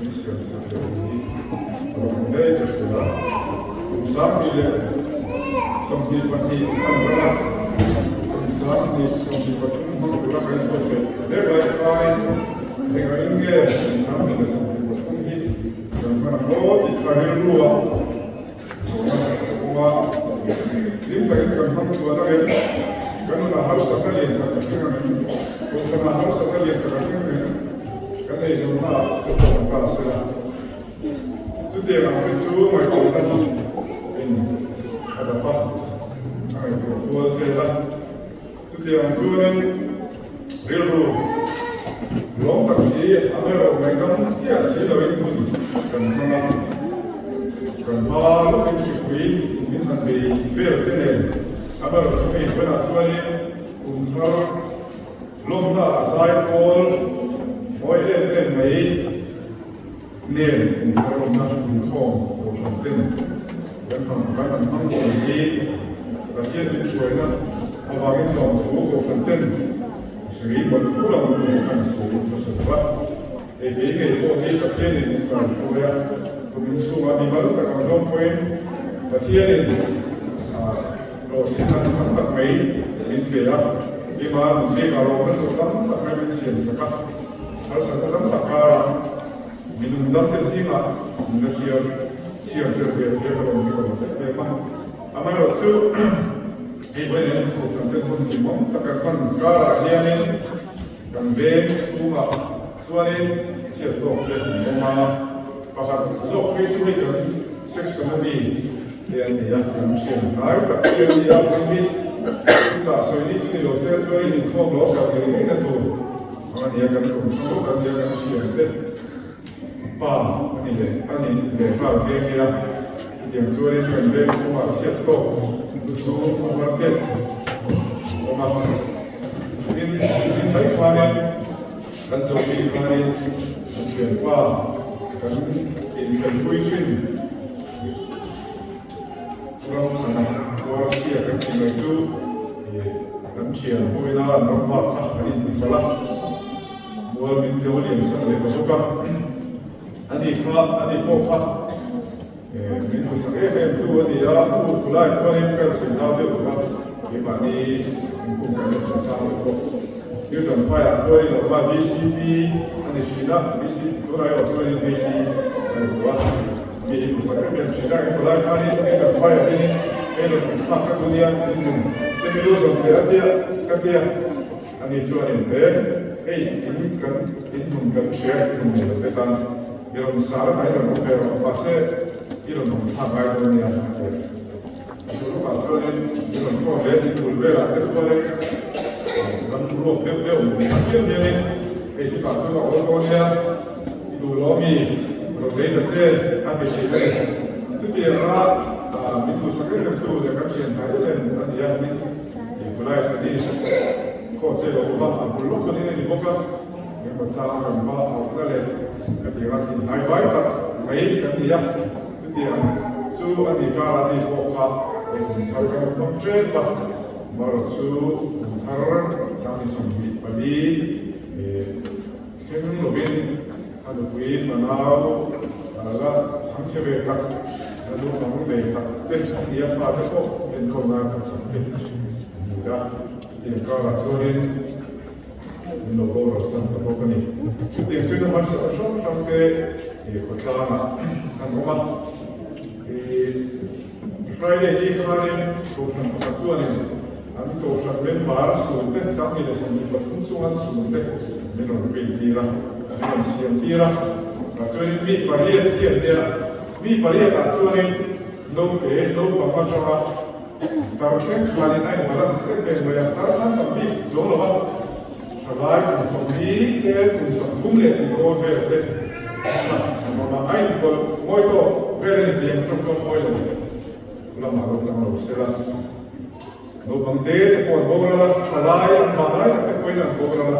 Min siam sak leh tih hi a lawmawm hle ka hria a. Kum 2022 an ral a, kum 2023 hmang tura kan inbuatsaih mek lai khanin engangin nge kum 2023 hi kan hman ang aw tih kha rilru a zawhna ka awm a. Hlim takin kan hmang chuan ang em? Kan nunah harsatna lian tak a thleng ang em? Kohhranah harsatna lian tak a thleng ang em? Kan eizawnna ah te pawh ni ta sela. Chutiang ang te chu ngaihtuahna in a dap a, a ngaihtuah kual vel a. Chutiang ang chuanin rilru lawm tak si, amaherawh ngaihdam chiah si loin hun kan hmang a. Kan hma lawkin hripui in min han bei vel te nen, amaherawh chu hei buainah chuanin kum thar Lawmna a zai pawl mawi em em mai nen kumthar lawmna inkhawm kohhran ten kan hmang kan han hmang thin hi Pathian min hruaina avangin lawmthu kohhran ten sawi mawlh mawlh ang tih kan sawi hmasa lo a. Hei kei ngei pawh hi Pathianin min kal hruai a, kumin chhungah mi mal tak ang zawng pawhin Pathianin hlawhtlinna tam tak mai min pe a, keimah nun bikah lawmna tur tam tak mai min siam sak a, harsatna tam tak karah mi nungdamte zingah min la chhiar chhiar tel ve thei a ka lawm hi ka lawm em em a. Amaherawhchu hei vawiin hian Kohhran te hun hlimawm tak kan hman karah hianin, Kan veng chhungah chuanin chhiat tawk te an awm a, pakhat zawk phei chu hei kan section a mi te an ni a, kan thian hnai tak te an ni a, hei hi chah sawi ni chu ni lo se chuanin inkhawm lo kal ngei ngei na tur ang a ni a, kan kum thang lawk an ni a, kan thian te pa a ni leh a ni leh nghal nghe nghe a, chutiang chuanin kan veng chhungah chhiat tawk chu chu a var tep awm a. Tin, min mai khanin kan chawhni khanin kan thianpa kan inthenpui thin ram chhana Warsia kan tih mai chu kan thian pawhin a an ram vak kha kan inti palh a, mual min lo lian san leh ta bawk a, ani kha ani pawh kha Min duhsak em em tu a ni a, u Kulai khuanin ka chhui zau deuh lo a, keimahni inkhung kan la chhui sang deuh bawk. New Champhaiah khuanin a awm a, VCP a ni thin a, VC tunah erawh chuanin VC a ni tawh a, mi hi duhsak em em thin a, u Kulai khanin New Champhaiah hianin hei rawn inthlak ka duh nia, in nun te mi lu zawm teh a tia ka tia a ni chuanin he hei in kan in hmun kan hria in hmun nei lo te tan I rawn sar a, i rawn awm ve rawh, mahse i rawn awm thlak ngai dawn nia a ti a. A hnu lawkah chuanin i rawn phone leh in bul velah te khuanin ram ruak deuh deuh a piang hianin hei chutah chuan a awl dawn nia, i duh lo ami rawn lei ta che a ti thin a ni. Chutianga min duhsak em em tu leh kan thian hnai em em a ni a, tin i bulai Hadish khaw te lo awm a, a bul lawk khanin a ni bawk a. Engemaw chang kan va auhna leh ka ti ang a, inhnai vai tak mai kan ni a, chutiang chu a ni karah ni pawh kha hei kum thar kan rawn hmang ṭep a, amaherawh chu kum thar 2024 thleng lovin a nupui fanau la chhangchhe ve tak, la naupang ve tak te a ni a, fate pawh enkawl ngai tak tak te an ni a, chutiang karah chuanin. Min lo boral san ta bawk a ni. Chutiang chuan a harsatna hrang hrang te khawtlangah an awm a. Ih Friday ni khanin Kohhran pakhat chuanin an Kohhran member sul te 2023 chunga an sul te min rawn print tir a, min rawn siam tir a. Tah chuanin mi pariat hi an nia, mi pariatah chuanin naute naupang atanga Tar thleng khanin a inbalance em em mai a, tar khan tam bik chuang lo va, thalai kum 40 te, kum 30 leh tih bawr vel te kha an awm a, a inpawlh mawi tawk vel a ni tih ang tawngkam mawi lo lamah lo chang lo se la. Naupang te te pawh an boral a, thalai an vanglai tak te pawhin an boral a,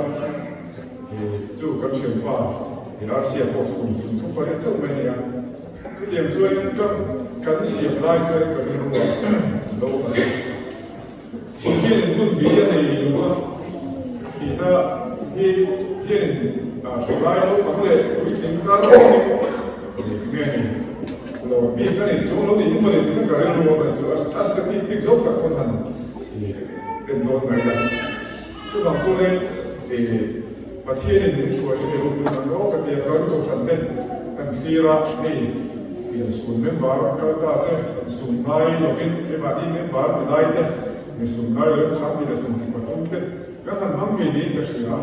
chu kan thianpa Rsia pawh chu kum 38 chauh mai a ni a. Chutiang chuanin ka kan siam lai chuanin ka rilru a lo a ni. Thih hianin hun bi a nei lo a, thihna hi hianin thalai naupang leh puitling tar thlengin. bik a nih chu lo nih hi mawle ti kha ka rilru a awm chu a statistic zawk tak pawn han en dawn mai la. Chuvang chuanin Pathianin min hruai thei ropui tak rawh ka ti a, kan kohhran te kan thlir a, hei insun member kal ta te insun ngai lovin keimahni member ni lai te insun ngai lovin 2023 te kan han hmang thei niin ka hria a,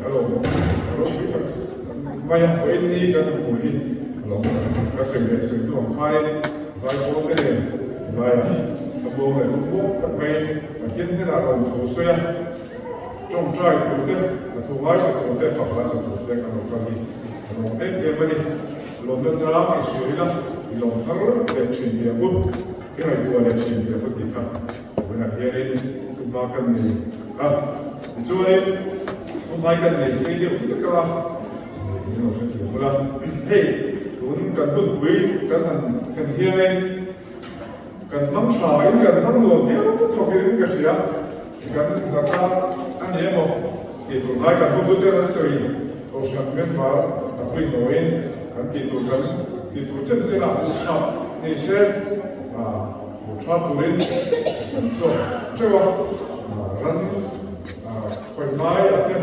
a lawmawm a ropui tak mai a, vawiin ni kan han hmuh hi a lawmawm tak ka sawi leh sawi hnu ang khanin zaipawl te nen helaiah ka buang leh bawk bawk tak mai. Pathian hnenah rawn thu sawi a, tawngtai tur te, a thu ngaithla tur te, fak hla sa tur te kan lo kal hi a lawm em em a ni. Lawmna chang i hria ila, i lawm thar leh thin tih ang u, i ngaihtuah leh thin tih ang u tih kha vawiinah hianin thuhma kan nei a. Tichuanin thuhmai kan nei sei deuh hlek ang a, min lo hrethiam ula. Hei tun kan hunpui kan han thlen hianin, Kan hmang tha in kan hmang nuam viau thawk in ka hria. Kan hnata a ni emaw tih tur ngai kan hmutu ten an sawi kohhran member a pui nawiin kan tih tur kan tih tur chen chen ah hmuh thap ni se hmuh thap turin kan chhuak teuh a, ran khawih ngai ah te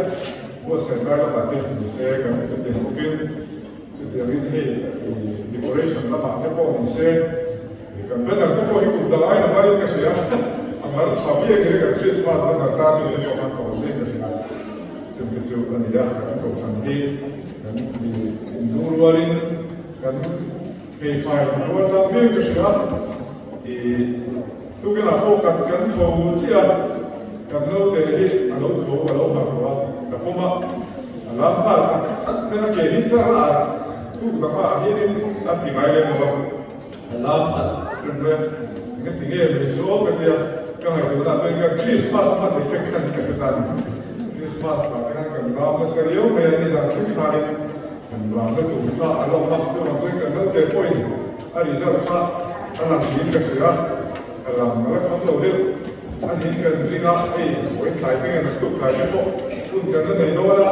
buatsaih ngai lamah te ni se kan chutiang bawkin Chutiangin hei decoration lamah te pawh ni se, kan banner te pawh hi kum dang aiin a marin ka hria, a mar tha biak in kan Christmas banner tar tur te pawh khan fa awm daih ka hria. Chung te chu a ni a, kan kohhran hi kan mi inlu rualin kan pheikhai rual tlang viau ka hria. Tukinah pawh kan kan tho chiah a, kan naute hi a lo tho a lo harh tawh a, ka pawm a, a lam nghal at at mai a, ke hi char a tuk dangah hianin a ti ngai lem lo a, a lam at at reng mai a, engati nge mai chu aw ka tia, ka ngaihtuahna chuan ka Christmas hman effect khan hi ka hre ta a ni, Christmas lah te khan kan lam nasa riau mai a, nizan thleng khanin kan lamna tur kha a lo awm a, chuvang chuan kan naute pawhin A result kha a lang niin ka hria, a lang la kham lo deuh a niin kan ring a, hei vawiin thlai te nge naktuk thlai te pawh hun kan la nei dawn a,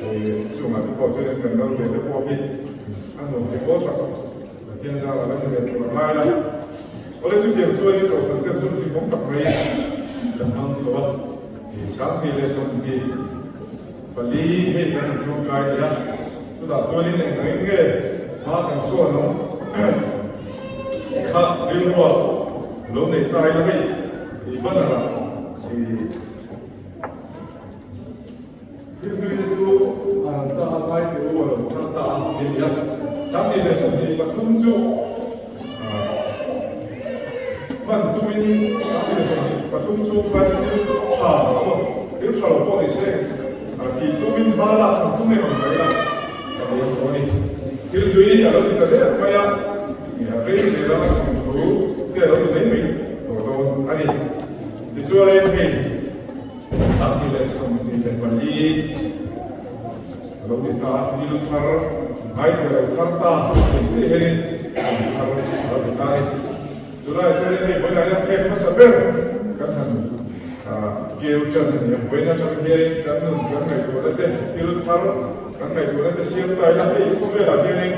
hei chungah te pawh chuanin kan lo ve te pawh hi a nuam thei awl tak Pathian zara la ni ve tur a ngai la. Awle chutiang chuanin Kohhran ten hun hlimawm tak mai kan hmang chho a, hei 2020 pali hei kan han chhuang kai leh a, chutah chuanin eng ang nge hma kan sawn ang kha rilrua lo neih ta ila hei i banner ah i thil hlui te chu a ran ta a ngai te u a lo thar ta a tih a ni a, 2023 chu Hman tumin 2023 chhung khan thil tha pawh thil tha lo pawh ni se tih tumin hma lak tham tum em ang mai la ka liam tawh a ni. Thil hlui a lo ni ta der mai a, vei zel anga thawnthu te a lo ni mai mai tawh dawn a ni. Tichuanin hei 2024 A lo ti ta a, thil thar ngai thei lo thar ta tih chiah hianin an thar a lo ti ta a ni. Chulaiah chuanin hei vawiinah hian phek hmasa ber kan han keu ṭan a ni a, vawiin aṭang hianin kan nun kan ngaihtuahna te, thil thar kan ngaihtuahna te siam ta ila hei khawvelah hianin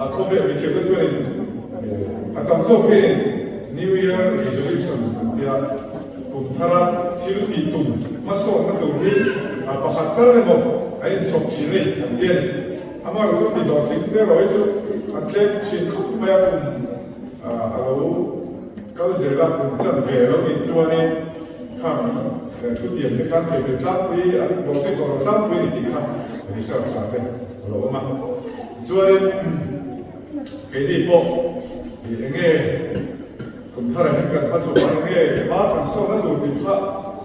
a khawvel mithiamte chuanin a tam zawk hianin New Year Resolution an tia. Kum thara thil tih tum hmasawnna tur hi pakhat tal emaw an inchhawp thin a ni an ti a ni. Amaherawhchu chu tihlawhtling te erawh hi chu an tlem thin khawp mai a, kum a lo kal zel a, kum chanve a lo nih chuanin khang thutiam te khan theihnghilh tlangpui an bawhzui tawh lo tlangpui a ni tih kha research ah te a lo awm a. Tichuanin keini pawh eng nge Kum tharah hian kan hma chho ang nge hma kan sawhna tur tih kha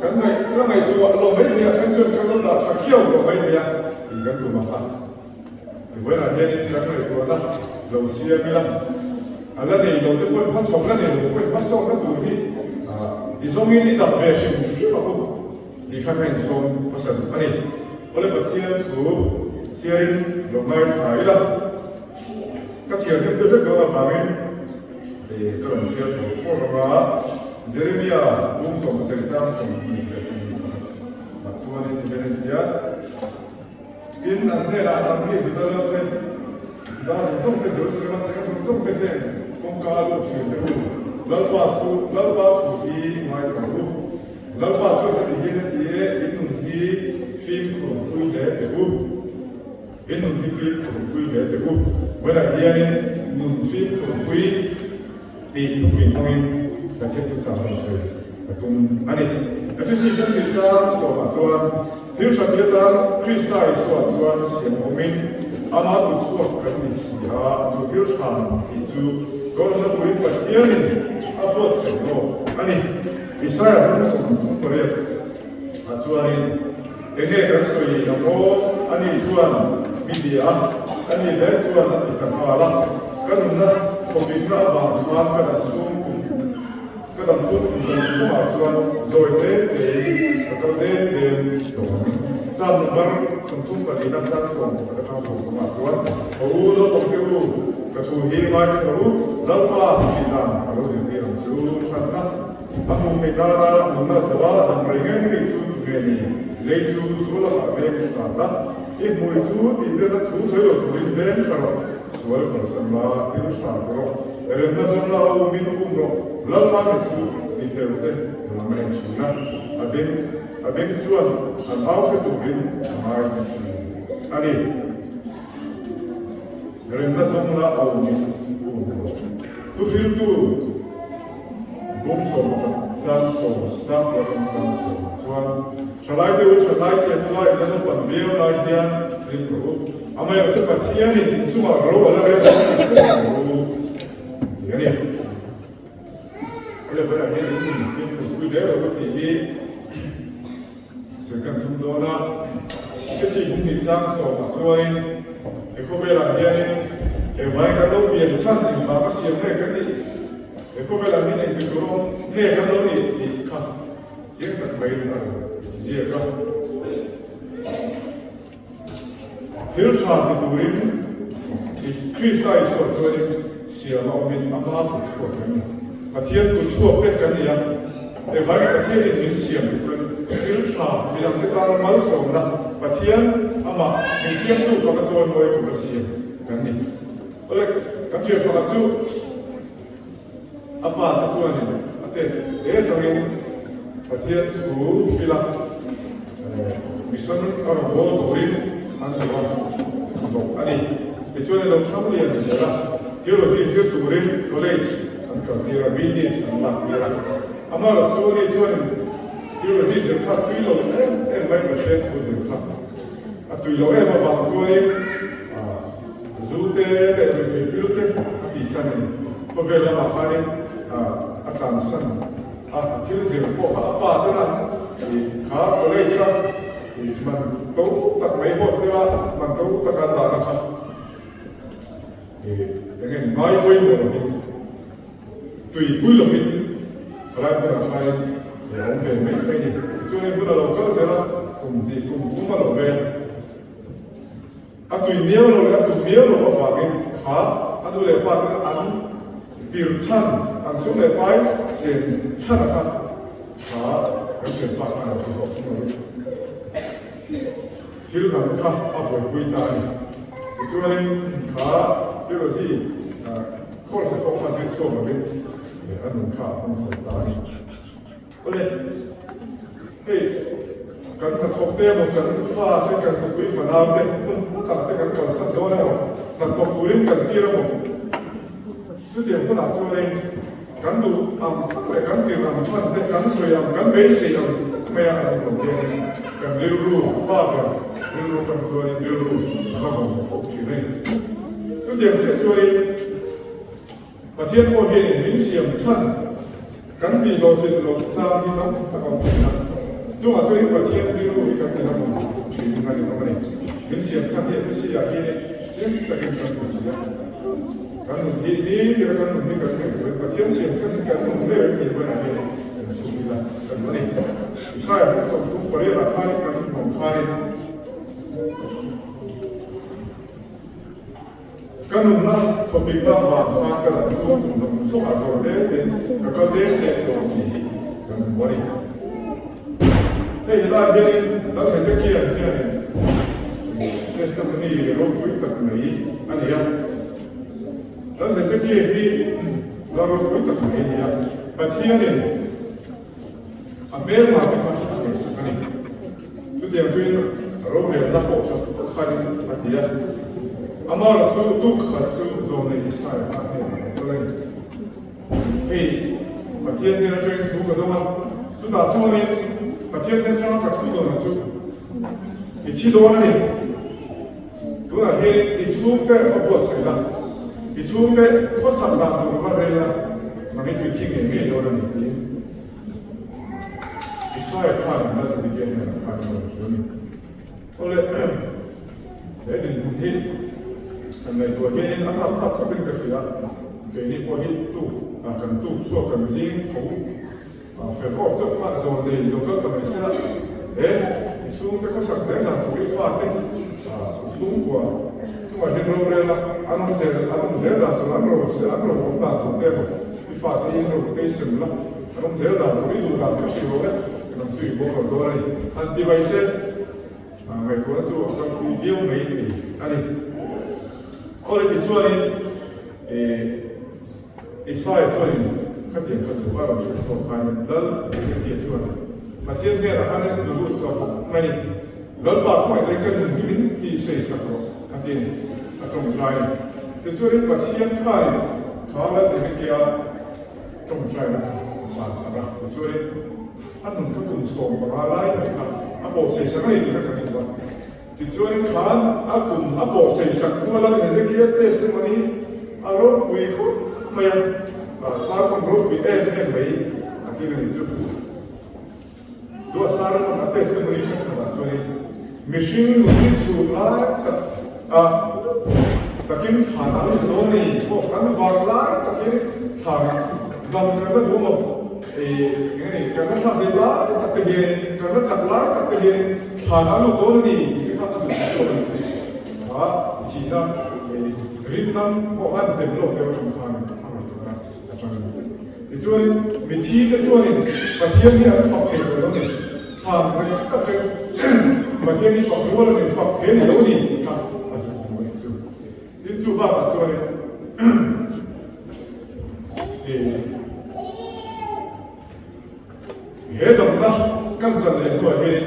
kan ngaih ka ngaihtuah lo mai thei a, then chuan kan lo dah tha khiau tawh mai thei a tih kan tum ang a. Tivawiinah hianin kan ngaihtuahna lo siam ila, a la nei lo te pawhin hma chho la nei lo te pawhin hma sawhna tur hi i zawngin i dap ve hrim hrim ang u tih kha ka inchhawm hmasa duh a ni. Awle Pathian thu chiarin lo ngaithla ila, ka chhiar deuh deuh vek dawn avangin, Ka rawn chhiar tur pawh ang a, Jeremia tum 70 chang 21 ah chuanin ti hian a inti a, Tin, an hnenah nangni Juda lalten Juda zawng zawng te, Jerusalem a cheng zawng zawng te heng kawngka lut thin te u, Lalpa chu Lalpa thu hi ngaithla rawh u. Lalpa chuan heti hian a ti e, In nun hi fimkhur pui hle teh u. In nun hi fimkhur pui hle teh u. Vawiinah hianin nun fimkhur pui tih thupui hmangin Pathian thuchah rawn sawi ka tum a ni. Efesi bung tih chang sawmah chuan thil tha ti atan Krista Isua chuan siam awmin ama kutchhuak kan ni si a, chu thil tha tih chu Gawrna turin Pathianin a buatsaih lawk a ni. Isaiah bung 38 ah chuanin enge kan sawi ang aw? Ani chuan mi bia a, ani ber chuan a ti ta nghal a, ka nunna thawkikna avang khan ka dam chhung kum ka dam chhung kum zawng zawngah chuan zawi te tein ka kal dem dem tawh ang. Psalm number 34 na chang 11 atang 15 ah chuan, Ka u naupang te u, ka thu hi ngaithla rawh u, Lalpa tih dan ka lo zirtir ang che u, thatna. A hmuh theih dana nunna tawh a dam rei ngei ngei chu tu nge ni? Lei chu zu lamah veng tha la, i hmui chu tih derna thu sawi lo turin veng tha rawh, sual kalsan la, thil tha ti rawh, remna zawng la a umin um rawh, Lalpa mi chu mi fel te lam a en thin a, a beng a beng chuan an au hre turin a ngaithla thin a ni. Remna zawng la a umin um rawh. Thuhriltu. Bawm 11 chang sawm chang pawh atang chang sawm chuan thalai te u thalai che hnulai in naupang viau lai hian ring rawh u. Amaherawhchu Pathianin inchungah ro a la rel lo tih hre rawh u tih a ni. Awle vawiah hian in nun fimkhur pui hle rawh u tih hi Sawi kan tum dawn a, Efesi hmun nih chang sawmah chuanin he khawvelah hianin engvai kan lo pian chhan engvang a siam nge kan nih, he khawvelah hian engti tur awm nge kan lo nih tih kha chiang tak maiin a rawn ziak a. Thil tha ti turin Krista Isua chuanin siam a awmin ama kut chhuak kan ni. Pathian kut chhuak te kan ni a, engvangin Pathianin min siam tih chuan thil tha midangte tana malsawmna Pathian amah min siamtu faka chawimawi tura siam kan ni. Awle, kan thian pakhat chu A pa te chuanin a tet hle atangin Pathian thu hrilh a, mission a rawn bawl turin an duh a bawk a ni. Tichuan i lo thang lian zel a, theology zir turin college an kaltir a, BTH an lak tir a. Amaherawhchu chu ani chuanin theology zir kha tui lo em em mai Pathian thu zir kha a tui lo em avang chuanin Zu te leh ruihtheih thil te a tihsan a ni. Khawvel lamah khanin a tlansan a, a thil zir pawh kha a pa tena kha college a man to tak mai hostel a man to tak an dahna kha eng nge ngai pawimawh lovin tuipui lovin khalai hmunah khanin a awm ve mai mai a ni. Tichuan hun a lo kal zel a, kum hnih kum thum a lo vei a. A tui miau lo leh a tum miau lo avangin kha a nu leh pa ten an tir chhan, an sum leh pai sen chhan a kha kha kan hriat pa khan a lo ti hlawh thung lo in thil dang kha a buaipui ta a ni. Tichuanin kha theology course pawh kha zir chhuak lovin a nun kha a hmang chho ta a ni. Awle, hei kan hnathawk te emaw kan fa te kan nupui fanau te hmun hmun tak te kan kalsan dawn emaw hnathawk turin kan tir emaw chutiang hunah chuanin kan duh ang tak leh kan tir ang chhan te kan sawi ang kan beisei ang tak maia an awm lo hianin kan rilru pa ber rilru atang chuanin rilru a la vawng fawk thin a ni. Chutiang chiah chuanin. Pathian pawh hianin min siam chhan kan tih hlawhtlin loh chang hi tam tak a awm thin a, chungah chuanin Pathian rilru hi kan ti lam awm fuk thin a rinawm a ni. Min siam chhan hi Efesi ah hianin chiang takin kan hmu si a, kan nun hi ni tira kan nun hi kan ngaihtuahin Pathian siam chhan hi kan nun hle a tih vawiinah hianin kan chhung ila kan duh a ni. Israel ram 38 ah khanin kan hnawm khanin. Ka nunna thawpikna vang khan ka dam chhung kum zawng zawng ah zawr deuh in ka kal deuh deuh dawn tih hi kan hmu a ni. Hei helai hianin Dal Hezekiah hianin. Testimony ropui tak mai a ni a. Lal Hezekia hi lal ropui tak mai a ni a, Pathianin a hmelma te kha a ngaihsak a ni. Chutiang chuin rorelna pawh tha tak khanin a ti a. Amaherawhchu chu tuk khat chu zawmnei Israel kha a hnenah a kal a ni. Hei, Pathian hnen atangin thu ka dawng a, chutah chuanin Pathian hnen atanga ka thu dawnah chu i thi dawn a ni. Tunah hianin i chhungte va buatsaih la, i chhungte khawsak dan tur va rel la, nang hi chu i thi ngei ngei dawn a ni tiin Israel khanin Lal Hezekia hnenah khan a rawn hrilh a ni. Awle, he dinhmun hi kan ngaihtuah hianin a hlauhthlak khawpin ka hria. Keini pawh hi tuk kan tuk chhuak kan zing tho fel awk chauh kha zawn nei lo kal ta mai se la. He i chhungte khawsak zel dan tur i fate i chhungkua chungah hian rorel a, an awm zel an awm zel dan tur an ro an ro awm dan tur te emaw i fate hi an ro tei sem la, an awm zel dan tur i duh dan kha hrilh lo le. Ram chu i bawk lo dawn a ni. Han ti mai se, ngaihtuahna chu a kal thui viau mai thei a ni. Awle tichuanin Isaiah chuanin khatiang kha thu a rawn hrilh tawh khanin Lal Hezekia chuan Pathian hnenah khan a tlu lut ta fawk mai a ni. Lalpa khawngaih takin ka nun hi min tih sei sak rawh a ti a ni, a tawngtai a ni. Tichuanin Pathian khanin kha Lal Hezekia Tawngtaina kha a chhan sak a, tichuanin a nun kha kum 15 lai mai kha a pawhsei sak a ni tih kha kan hmu a. Tichuanin khan a kum a pawhsei sak hnu a lal Hezekia testimony a ropui khawp mai a, sermon ropui em em mai a tling a ni chu. Chu a sermon a testimony thenkhatah chuanin mihring nun hi chhun lai tak a takin thlan a lut dawn a ni pawh kan var lai tak hian thlanah dam kan la duh maw eng a ni kan la thlak leh lai tak te hianin kan la chak lai tak te hianin thlan a lut dawn a ni tih te kha a zuk chhuak a ni chu kha thihna rimdam pawh an tem lawk deuh atang khan a ngaihtuahna atangin. Tichuanin, mithite chuanin Pathian hi an fak thei tawh lo ni, thlan reng tak reng Pathian hi fak rual a ni, fak thei a ni lo ni tih kha a zuk hmu a nih chu. Tin, chu bakah chuanin he damna kan chan leh hnuah hianin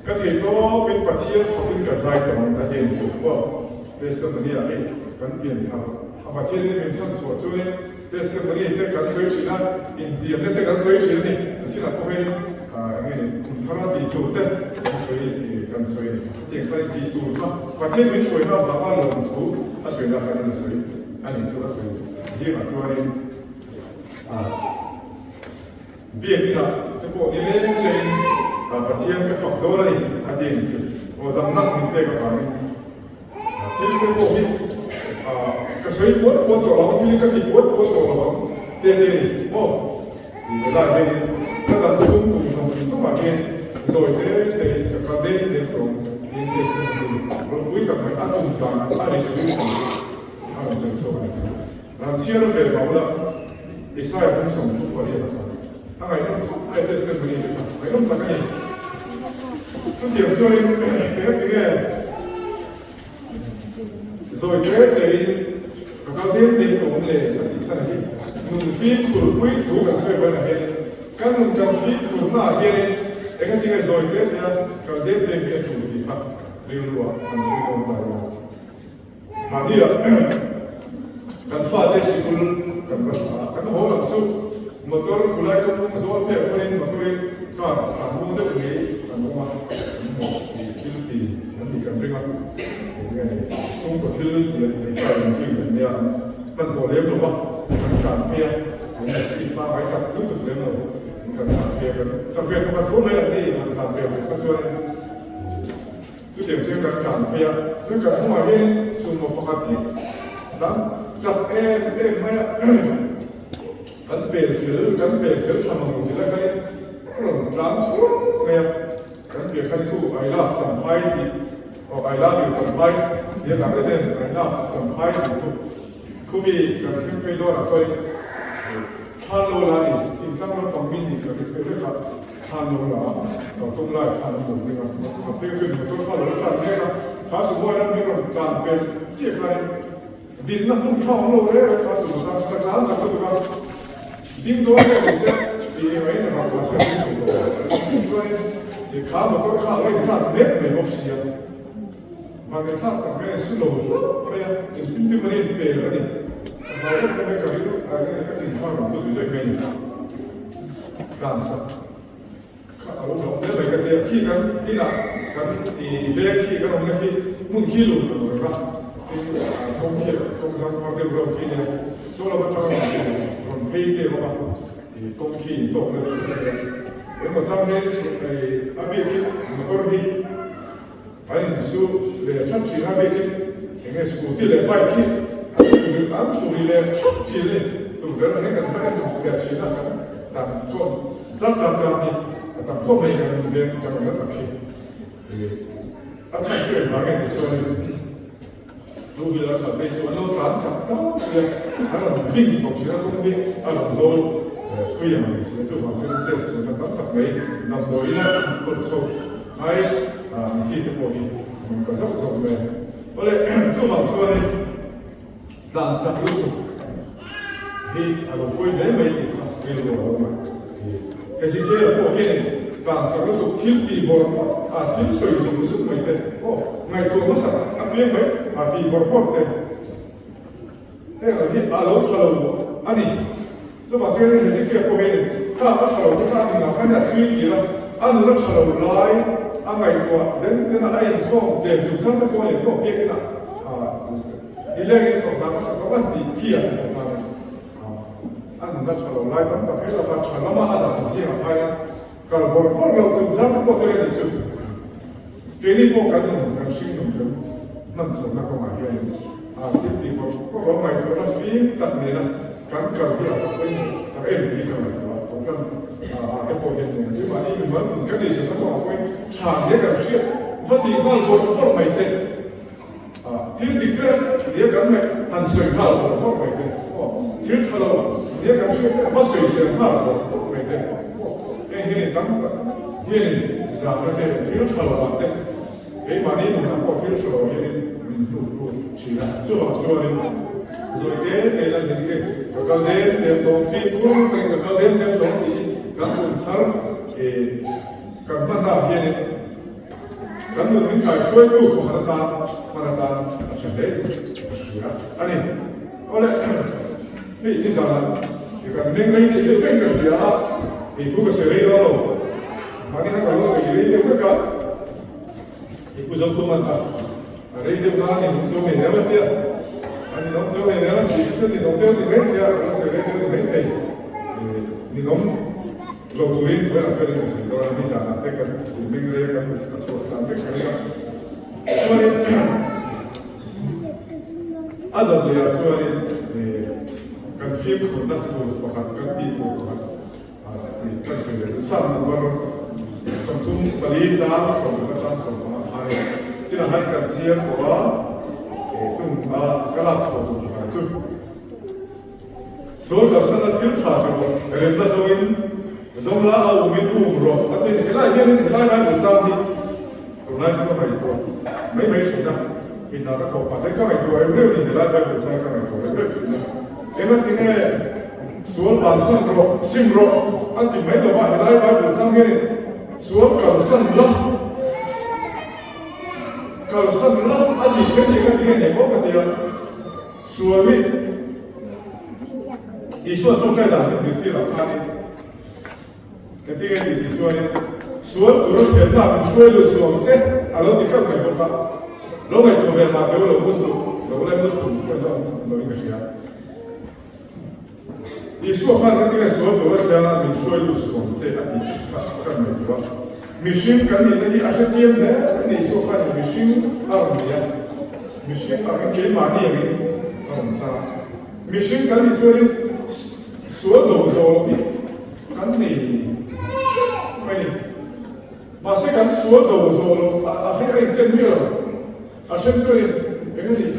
ka thei tawpin Pathian fakin ka zai tawh ang a ti a ni chu. Aw, testimony-ah hei kan pian thar a Pathianin min chhan chhuah chuanin Testimony te kan sawi thin a, intiamna te kan sawi thin a ni. A sinah pawh hian eng nge ni, kum thara tih tur te kan sawi kan sawi a ni. Hetiang khan tih tur kha Pathian min hruaina avanga lawmthu a sawina khanin a sawi a ni chu a sawi zingah chuanin Biakinah te pawh ni leng lengin Pathian ka fak dawn a ni a ti a ni chu. Aw damna min pek avangin. Thil te pawh hi ka sawi puat puat tawh lo ang, thil hi ka ti puat puat tawh lo ang te te a ni maw? Tih leh lai hianin ka dam chhung kum zawng zawngah hian zawi te tein ka kal deng deng tawh ang tiin testimony ropui tak mai a tum dan a resolution a rawn sawi chhuak a ni chu. Ran chhiar ve mah ula Israel hming 38 a kha a ngaihnawm khawp mai testimony te kha ngaihnawm tak a ni. Chutiang chuanin engatinge zawi te tein ka kal dem dem tawh awm le a tih chhan hi nun fimkhur pui thu kan sawi vawiinah hianin kan nun kan fimkhur hnaah hianin engatinge zawi te tea kal dem dem hi a tul tih kha rilruah kan sawi dawn ta ila. Mahnia kan fate sikul kan va thla a, kan haw lam chu motor khulai kawng zawl phek hawrin motorin car a tlan hung deuh ngei an awm a, an maw tih thil ti an nih kan ring a, enge ni chhungkaw thil ti an nei car in zui an nia an hmanhmawh lem lo va, kan tlan phei a, enge speed pangngai chak lutuk lem lo kan tlan phei a, kan chak ve thawkhat tho mai an ni han tlan ve tur kha chuanin. Chutiang chuan kan tlan phei a, chuan kan hnungah hianin sumo pakhat hi kan chak em em mai a, kan pel fel kan pel fel chhan ang lo ti lai khanin a rawn tlan thuak mai a, kan piah khan khu I love Champhai tih aw I love you Champhai tih a lang em em I love Champhai tih chu khumi kan thleng phei dawnah chuanin thlan lo la ni thingtlang lampang mi nih kan ring phei vek a. Thlan lo la, kal tum lai thlan an lo ding a, ka phei chu motor kha lo tlan mek a. Kha sumo hian min rawn tlan pel chiah khanin dinna hmun kha awm lo reng reng kha sumo kha ka tlan chak lutuk a, ding dawn reng ni se tih engah in rang mahse a ding thei tawh lo. Chuanin kha motor kha a lo intlan mek mai bawk sia. Vanneithlak tak mai a su lo hlauh mai a, engtin te pawn a inpel a ni. Ka hlau em em mai, ka rilru ah hian ka thin kha a rawn pu zui zui mai a ni. Tlansak kha a lo hlauh hle mai ka ti a, khi kan inah kan i veng khi kan awmna khi hmun khi lun kan awm reng a, tin kawng khi kawng zang far deuh reuh khi nia, saw lam atanga rawn phei te a awm a, i kawng khi intawk reuh reuh a nia. Engmaw chang hian a bik hi motor hi. An insu leh that thin a bikin enge scooty leh bike hi an ri an tlu ri leh that thin a ni. Tukverh ang hi kan va en der thin a kan chan khawm chak chak chak hi a tam khawp mai kan inveng kan awm tak hi. A chhan chu engvang nge tih chuanin two wheeler khalh phei chu an lo tlan chak tlangpui a, an rawn vin chho thin a kawng hi a rawn zawl thui ang ang si a chuvang chuan chet sualna tam tak mai damdawiin a khawrh chho Ai ang chi te pawh hi an awm ta zauh zauh mai a. Awle chuvang chuanin tlan chak lutuk hi a lo pawi hle mai tih kha rilru a lo lang. Hezekiel pawh hianin tlan chak lutuk thil tih bawrh bawrh a thil sawi zung zung mai te aw ngaihtuah hmasa a piang mai a tih bawrh bawrh te Heng ang hi a lo tha lo a ni. Chuvang chuan Hezekiah pawh hianin kha a tha lo te kha a nunah khan a chhui kir a, a nun a tha lo lai a ngaihtuah den den a, a inkhawm tlem chungchang te pawh a nei pawh biakin a nilengin fakna a sak lo a tih khi a hmu khan a nun a tha lo lai tam tak he laka tha lama a dah zingah khanin kal bawrh bawrh lo chungchang te pawh tel a nih chu. Keini pawh kan nun, kan hringnun kan hman chhohna kawngah hianin a thil tih bawrh bawrh lo ngaihtuahna fim tak nena kan kal hi a va pawimawh tak em tih hi ka ngaihtuah a. Kohhran ah te pawh hian eng hi mahni mimal nun kan eizawnna kawngah pawhin tha nia kan hriat va tih nghal bawrh bawrh mai te, thil dik ber nia kan ngaih han sawi nghal bawrh bawrh mai te, thil tha lo nia kan hriat te va sawi zel nghal bawrh bawrh mai te, heng hianin tam tak hianin zahna te thil tha lo ah te keimahni nunah pawh thil tha lo hianin min hnuk lut thin a. Chuvang chuanin zawi te te lan hi chu ka kal dem dem tawng fimkhur takin ka kal dem dem tawng tih hi kan hun thar kan hmanna ah hianin Kan nun min kai hruaitu pakhat atan hman atan a tha hle ka hria a ni. Awle, hei nizanah i kan meng rei deuh deuh vek ka hria a, hei thu ka sawi rei dawn lo. Mahni kha ka lo sawi rei deuh vek a, hei Pu Zokhawman a rei deuh na a ni awm chuang nei em a tia, a ninawm chuang nei em tih hi chu ninawm deuh ni mai thei a, ka lo sawi rei deuh ni mai thei. Ninawm. Lo turin vawilah chuan in ka sawi dawn a, nizanah te kan tui meng rei a kan a chhuah tlan vek thleng a. Chuanin a dawt lehah chuanin kan fimkhurna tur pakhat kan tih tur pakhat kan sawi leh chu Psalm number 34 chang 15 atang 15 khan in chinah hian kan chhiar tawh a, chung a ka lak chhuah tur pakhat chu. Sual kalsanna thil tha ti rawh, remna zawngin zawng la a umin um rawh a ti a ni. Helai hianin helai Bible chang hi tunlai chu ka ngaihtuah mai mai thin a, inah ka thawh pah te ka ngaihtuah reuh reuh a ni, helai Bible chang hi ka ngaihtuah reuh reuh thin a. Engatinge sual bansan rawh, sim rawh a ti mai lova, helai Bible chang hianin sual kalsan la, kalsan la a tih kher hi engatinge ni maw ka ti a. Sual hi Isua tawngtai dan hi zirtir ah khanin engtin nge tih tih chuanin sual tura thlenna min hruai lut suh ang che a lo ti keuh mai bawk a, lo ngaihtuah ve mah teu lo Muslim lo la Muslim pawh in lo awm lo in ka hria. Isua khan engtin nge sual tura thlenna min hruai lut suh ang che a tih kha kan ngaihtuah a, mihring kan nihna hi a hrechiang hle a ni Isua khanin mihring a rawn ni a. Mihring angin keimahni angin a rawn chang a. Mihring kan nih chuanin sual do zawh loh hi kan nei mai ni. Mahse kan sual do zawh loh a hei a inchen miah lo. A then chuanin eng a nih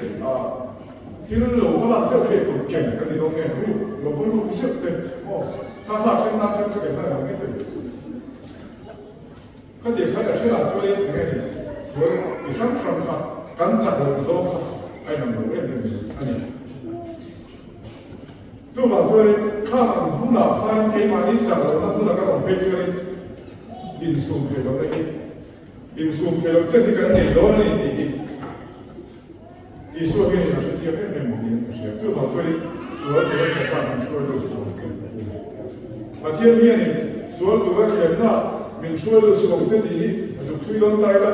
thil lo va lak zeuh hei kut ken kan ti dawn nge ruk lo va ruk zeuh te aw kha lak then tan chuan khen a lo mai thei. Khatiang khan a thenah chuanin eng nge ni sual chi hrang hrang kha. kan chak loh zawng kha a inang lo em em a ni. Chuvang chuanin khang ang hunah khanin keimahni chak lohna hmuna kan awm phei chuanin insum thei lohna hi insum thei loh chen hi kan nei dawn a ni tih hi Isua hianin a hre chiang em em niin ka hria. Chuvang chuanin sual tura thlemna min hruai lut suam che a ti. Pathian hianin sual tura thlemna min hruai lut suam che tih hi a zuk chhui dawn ta ila.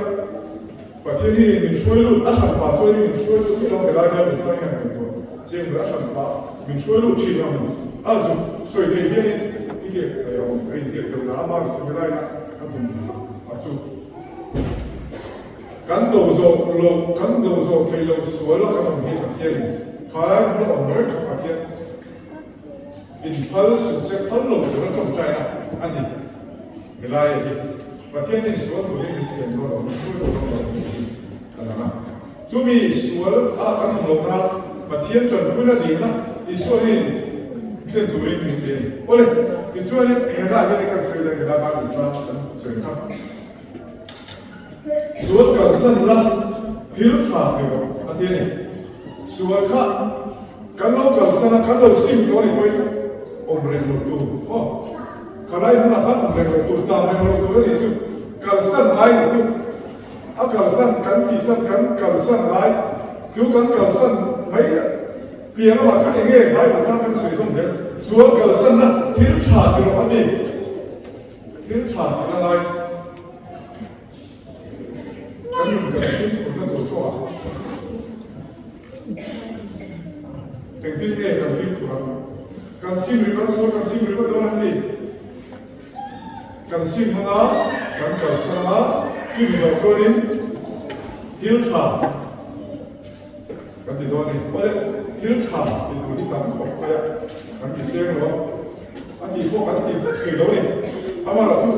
Pathian hianin min hruai lut a hran pah chuanin min hruai lut miah lo helai Bible chhang hian kan tuah chiang ber a hran pah min hruai lut thin ang a zuk sawi thei hianin i ke a awm a inziak deuh ta a mar chu helai a tum a chu kan do zawh lo kan do zawh thei lo sual a kan awm hi Pathianin kha lai hmun a awm reng kha Pathian inphal suh se phal lo tur a tawngtaina a ni. Helai hi Pathian in sual tur hi min thiam dawn lo, min hruai dawn lo tih hi a lang a. Chumi sual a kan awm loh nan Pathian tanpuina dihna Isua hian thlen turin min ti a ni. Awle, tichuanin helai hian kan sawi lai helai Bible chang kan sawi kha. Sual kalsan la thil tha ti rawh a ti a ni. Sual kha kan lo kalsan a, kan lo sim tawh a ni pawhin awm reng lo tur aw. Khalai hmunah khan awm reng lo tur, cham reng lo tur a nih chu. Kalsan ngai nih chu a kalsan kan thihsan kan kalsan ngai chu kan kalsan mai pian lamah chuan eng nge Bible chang kan sawi zawm zel. Sual kalsanna thil tha ti rawh a ti. Thil tha tihna lai kan nun kan fimkhurna tur pawh a engtin nge kan fimkhur ang? Kan sim ringawt chu kan sim ringawt dawn an ni. Kan sim hmanga kan kalsan anga chumi zawh chuanin thil tha Kan ti dawn a ni. Awle, thil tha ti tur hi tam khawp mai a, kan ti seng lo a, a tih pawh kan ti vek thei lo a ni. Amaherawh chu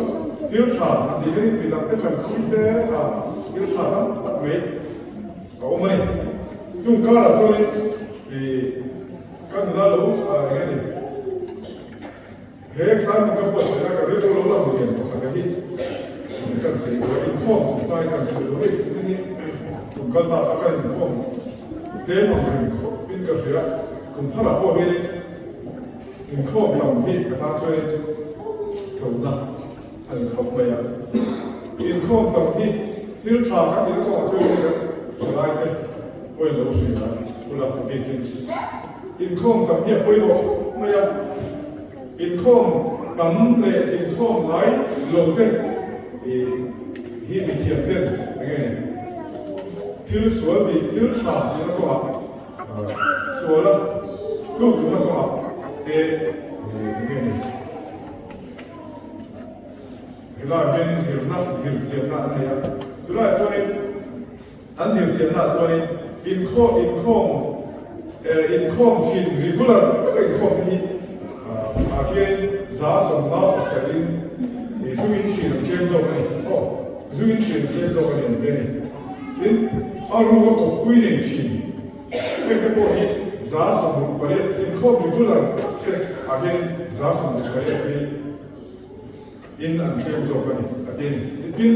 thil tha han tih hianin midangte tanpui te ah thil tha tam tak mai a awm a ni. Chung karah chuanin ih ka nula lo eng nge ni? He excitement ka buatsaih a, ka rilru lo lang lian pakhat a hi kan sawi duh a, inkhawm chungchang hi kan sawi duh a hei tun hi kum kal ta kha kan inkhawm tlem ang reng khawp in ka hria, kum tharah pawh hianin inkhawm tam hi ka tan chuanin chona a ni khawp mai a, inkhawm tam hi thil tha kan tihna kawngah chuan kan thalai te pawhin lo hria ula bikin Inkhawm tam hi a pawimawh khawp mai a, inkhawm tam leh inkhawm ngai lo te hi mithiam ten eng nge ni thil sual tih thil tha tihna kawngah suala tluk duhna kawngah te eng nge ni helaiah hianin zirna zirchianna an nei a, chulaiah chuanin. An zirchiannaah chuanin inkhawm inkhawm inkhawm thin regular taka inkhawm te hi ah hianin 70 pasarih in zu in thin an tlem zawk a ni. Aw, zu in thin an tlem zawk a ni an ti a ni. Tin, a ruka kawppui nei thin heng te pawh hi 68 inkhawm regular tak te ah hianin 68 hi In an thleng zawk a ni, a ti a ni. Tin,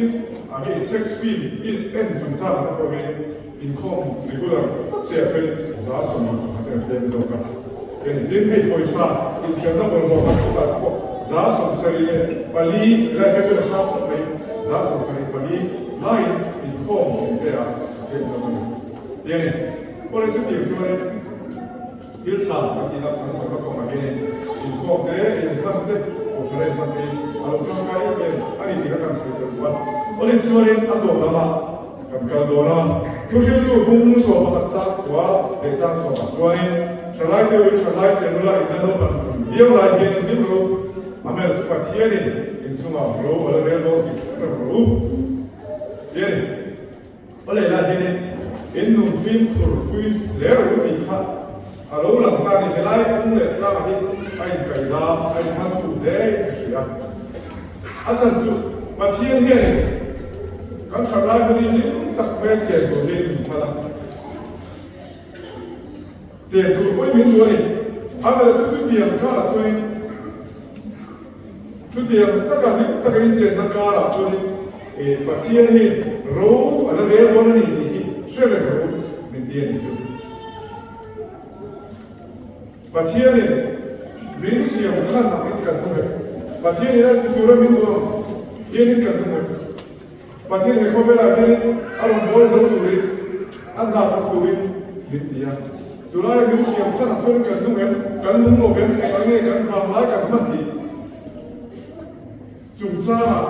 a hei sex film in en chungchang te pawh hi inkhawm regular tak te ah chuan 71 in an thleng zawk a ti a ni. Tin, hei pawisa inthiamna bawlhhlawh tak tak ah te pawh 74 lai phei chuan a sang khawp mai, 74 laiin inkhawm thin te ah a thleng zawk a ni, ti a ni. Awle chutiang chuanin. Thil tha kan tihna kan sawmna kawngah hianin inkhawm te, inhlan te, kohhran a inhlan te hi a lo tangkai em em a ni tih kha kan sawi tel duh a. Awlin chuanin a tawp lamah kan kal dawn a, thuhriltu bung 11 chang khua leh chang sawmah chuanin thalai deuhin thalai chenula inla naupan viau lai hianin hlim ro a hmel chu Pathianin inchungah ro a la rel dawn tih hre reng rawh u ti a ni. A lehlah hianin in nun fimkhur pui hle rawh u tih kha a lo lang ta a ni. Helai kawng leh tlangah hi a inkaih da, a inthlang fuh hle in ka hria. A chhan chu Pathian hianin kan that lai hun hi hlim tak mai a chen tur hian min phal a. Chen tur pawhin min duh a ni. Amaherawhchu chu chutiang karah chuanin Chutiang taka hlim taka in chenna karah chuanin Pathian hi ro a la rel dawn a ni tih hi Hre reng rawh u, min ti a nih chu. Pathianin min siam chhan angin kan hmu em? Pathianin a ti tura min duh ang hianin kan hmu em? Pathian he khawvelah hianin a rawn bawl zo turin, a hna thawk turin min ti a. Chulai min siam chhan ang chuan kan nung em? Kan nung lo vem? Eng ang nge kan vang lai kan hman tih chungchangah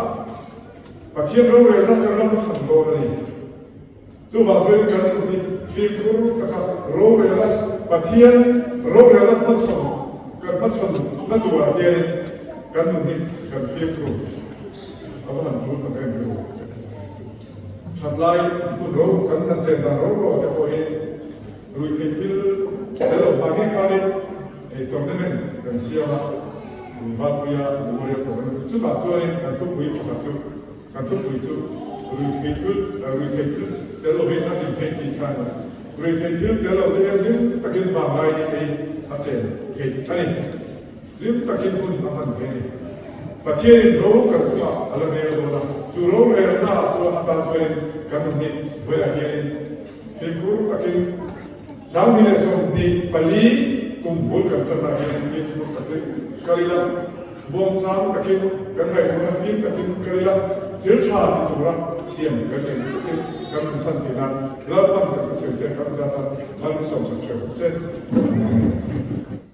Pathian rorelna kan ram a chhan dawn a ni. Chuvang chuan kan nun hi fimkhur taka rorelna, Pathian rorelna hmachhawn kan hmachhawn na turah hianin kan nun hi kan fimkhur a va han tul tak em chu. Thatlai hun ro kan han chen dan ro ro te pawh hi ruihtheih thil tel lo hma ngei khanin ei tournament kan siam a, Vanpuia Memorial Tournament chutah chuanin kan thupui pakhat chu Kan thupui chu ruihtheih thil ruihtheih thil tel lovin a hlim theih tih kha a ni. Ruihtheih thil tel lo te hian hlim takin vanglai hi ei a chen theih a ni. Hlim takin hun a hman thei a ni. Pathianin ro kan chungah a la rel dawn a, chu ro relna ah chuan atan chuanin kan nun hi vawilah hianin fimkhur takin 2024 kum bul kan tanah hian fimkhur takin kal ila. Muangchang takin kan ngaihtuahna fim takin kal ila, thil tha ti tura siam kan nei takin kan rawn chhan thei nan Lalpan kan thusawi te kan zat a, Lalmi sawmsak hreuh se. Amen.